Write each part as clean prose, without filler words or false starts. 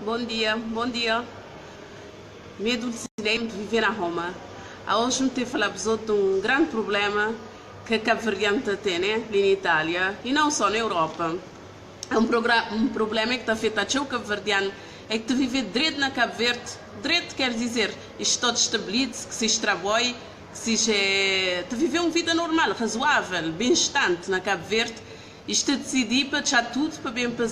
Bom dia, bom dia. Mi é Dulcinea, mi vive na Roma. Aos mi te fala bzot de um grande problema que cabo-verdiano ta ten, né, li na Itália e não só na Europa. É um um problema que ta afeta txeu cabo-verdiano, é que ta vive dreto na Cabo Verde, dreto quer dizer, estado estabelecido, que se traboi, que se é, ta vive uma vida normal, razoável, bem-estante na Cabo Verde, e ta decidi pa txá tudo pa bem pa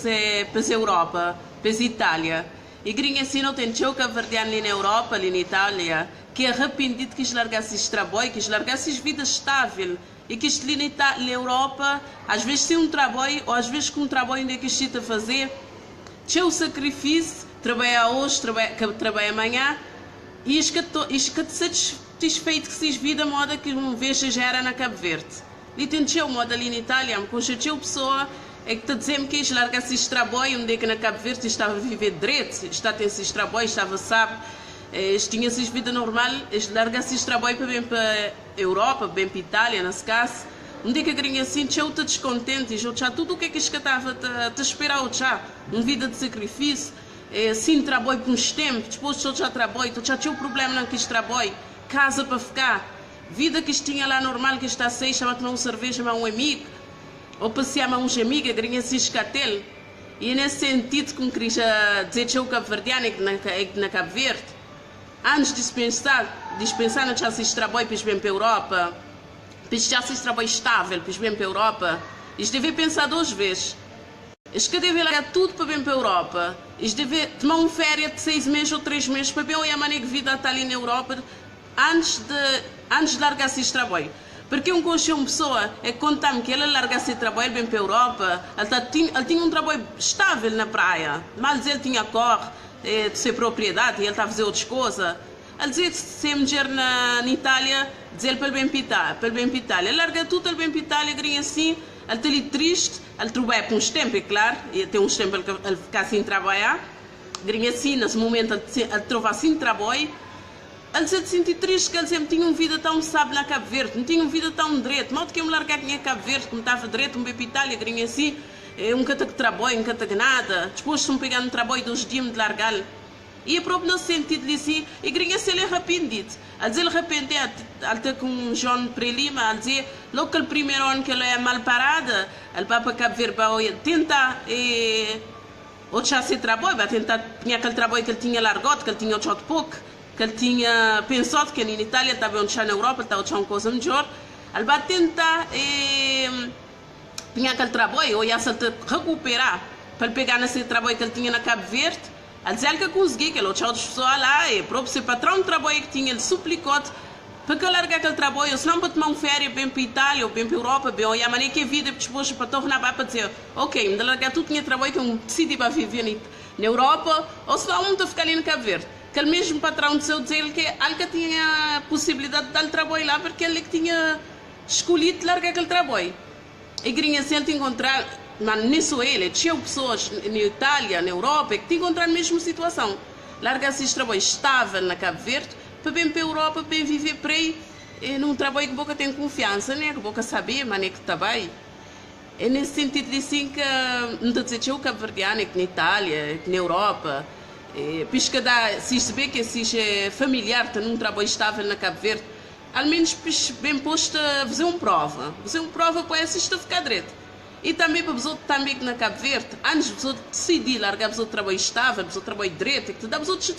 pa Europa, pa Itália. E grinha assim não tem txeu cabo-verdiano ali na Europa, ali na Itália, que é arrependido que largasse esse trabalho, que largasse vida estável e que ali na, Itália, na Europa, às vezes sem um trabalho, ou às vezes com um trabalho onde é que está a fazer, txeu sacrifício, trabalhar hoje, trabalha, trabalha amanhã, e isto que te satisfeito que se vida moda que um vez já era na Cabo Verde. E tem txeu moda ali na Itália, com txeu pessoa é que te dizendo que larga esse trabalho, onde é que na Cabo Verde estava a viver direito, está a ter esse trabalho, estava sabe, eh, tinha essa vida normal, larga esse trabalho para bem para Europa, bem para Itália, nesse caso. Onde é que a grinha assim, txeu te descontente, e já tudo o que é que estava a te esperar, já, uma vida de sacrifício, eh, sim, trabalho por uns tempos, depois já trabalho, já tinha um problema não quis trabalho, casa para ficar, vida que tinha lá normal, que está a seis, chama tomar uma cerveja, mas um amigo, ou passear com uns amigos, grinha se escatel. E é nesse sentido que me queria dizer que o cabo-verdiano é que na, é que na Cabo Verde, antes de dispensar, dispensar não tinha esse trabalho para bem para a Europa, para já esse trabalho estável, para bem para a Europa, isto deve pensar duas vezes. Isto que deve largar tudo para bem para a Europa. Isto deve tomar uma férias de 6 meses ou 3 meses para ver a maneira que vida está ali na Europa antes de, antes de largar esse trabalho. Porque eu conheci uma pessoa é que conta-me que ela larga esse trabalho bem para a Europa, ele, tá, tinha, ele tinha um trabalho estável na praia, mas ele tinha corre eh, de ser propriedade e ele estava a fazer outras coisas. Ele dizia que se mulher na, na Itália, dizer para ele bem para Itália, para ele bem para Itália. Ele larga tudo, ele bem para Itália, grinha assim, ele está ali triste, ele trabalha por uns tempos, é claro, e tem uns tempos ele, ele fica sem trabalhar, grinha assim, nesse momento ele, ele trova assim trabalho, ele se sentia triste que ele sempre tinha uma vida tão sabe na Cabo Verde, não tinha uma vida tão direita. Mal que eu me largar tinha Cabo Verde, como estava direito, um bem para Itália, grinha assim, é um cata que trabalho, um cata que nada. Depois se me pegar no trabalho, dois dias me de largar. E é próprio no sentido de assim, e grinha se ele é arrependido. A dizer ele arrepender, ele ter com um João Prelima, a dizer, logo que o primeiro ano que ele é mal parada, ele vai para Cabo Verde para tentar, e, ou já se trabalho, vai tentar, tinha aquele trabalho que ele tinha largado, que ele tinha outro pouco, que ele tinha pensado que na Itália estava onde na Europa, estava a uma coisa melhor. Ele vai tentar eh, tinha aquele trabalho, ou ia se recuperar para ele pegar nesse trabalho que ele tinha na Cabo Verde. Ele dizia que conseguiu, que ele tinha outras pessoas lá, e próprio seu patrão de trabalho que tinha, ele suplicou para que ele largar aquele trabalho, senão para tomar uma férias bem para a Itália ou bem para a Europa, bem, olha a maneira que a vida depois para tornar para dizer, ok, me largar tudo tinha trabalho que eu decidi para viver na Europa, ou senão um ficar ali no Cabo Verde. Aquele mesmo patrão de seu dizer que ele tinha a possibilidade de dar trabalho lá porque ele que tinha escolhido largar aquele trabalho. E queria sempre encontrar, mas nem só ele, tinha pessoas na Itália, na Europa, que te encontrar na mesma situação. Larga esse trabalho estável na Cabo Verde, para bem para a Europa, para viver para aí, e num trabalho que boca tem confiança, né? Que boca saber, mas é que está bem. É nesse sentido assim que não estou a dizer que o cabo verdiano, é que na Itália, é que na Europa, é, pisca dá, se se vê que se é familiar, está num trabalho estável na Cabo Verde, ao menos bem posto a fazer uma prova. Fazer uma prova para esse a ficar direito. E também para os outros também que na Cabo Verde, antes de decidir largar o trabalho estável, o trabalho direito, que te dá os outros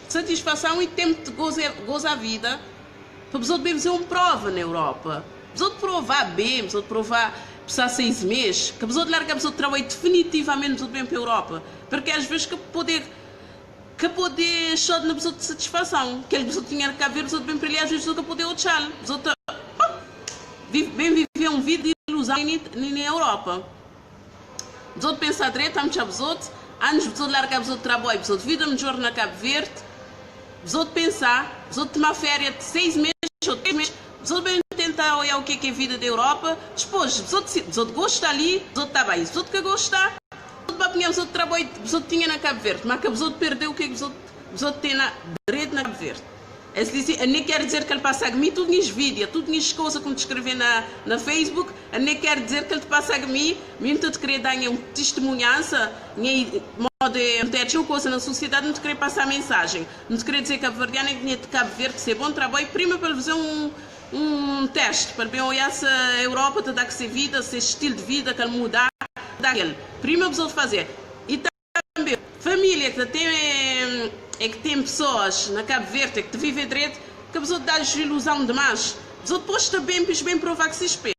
satisfação e tempo de gozar, gozar a vida, para os outros bem fazer uma prova na Europa. Os outros provar bem, os outros provar passar 6 meses, que os outros largar os outros trabalho definitivamente os outros bem para a Europa. Porque às vezes que poder que poder só na pessoa de satisfação, que ele pessoa tinha que ver, os outros bem para ele, às vezes que poder outro os outros bem viver um vida de ilusão na Europa. Os outros pensar direito, estamos os outros, antes de largar os outros trabalho, os outros vida melhor na Cabo Verde, os outros pensar, os outros tomar férias de 6 meses ou 3 meses, os outros bem tentar olhar o que é, que é a vida da Europa, depois, os outros, os outros gostam ali, os outros está bem, os outros que gostam, para os outros trabalho, os outros tinha na Cabo Verde, mas que os outros perdeu o que os outros, os outros têm na direito na Cabo Verde. Es li si, N quer dizer que el passa mi tudo nhas vídeo, tudo nhas coisas que me escrever na Facebook, N quer dizer que ele te passa mi, mi não te querer dar um testemunhança, nha modo de ter txeu coisa na sociedade, não te querer passar mensagem. Não te querer dizer que cabo-verdiano é que tinha de Cabo Verde ser bom trabalho, prima para fazer um teste, para bem olhar se a Europa te dá que ser vida, se estilo de vida que ele mudar, daquele. Prima pessoa de fazer. E também, família que tem, é que tem pessoas na Cabo Verde que te vive direito, que a pessoa te dá ilusão demais. A pessoa depois está bem, bem provar que se espera.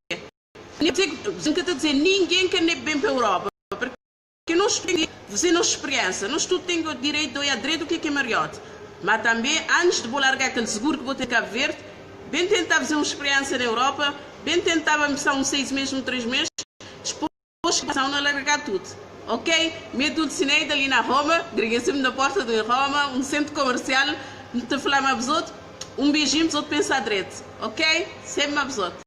Nunca te dizer, ninguém quer nem bem para a Europa. Porque nós você não experiência, nós tudo temos o direito de olhar direito o que é que é mariote. Mas também, antes de vou largar aquele seguro que vou ter Cabo Verde, bem tentar fazer uma experiência na Europa, bem tentar começar uns 6 meses, uns 3 meses, depois passar não largar tudo. Ok? Minha Dulcineida ali na Roma, sempre na porta de Roma, um centro comercial, te falar mais outro. Um beijinho para os outros pensar direito. Ok? Sempre mais outro.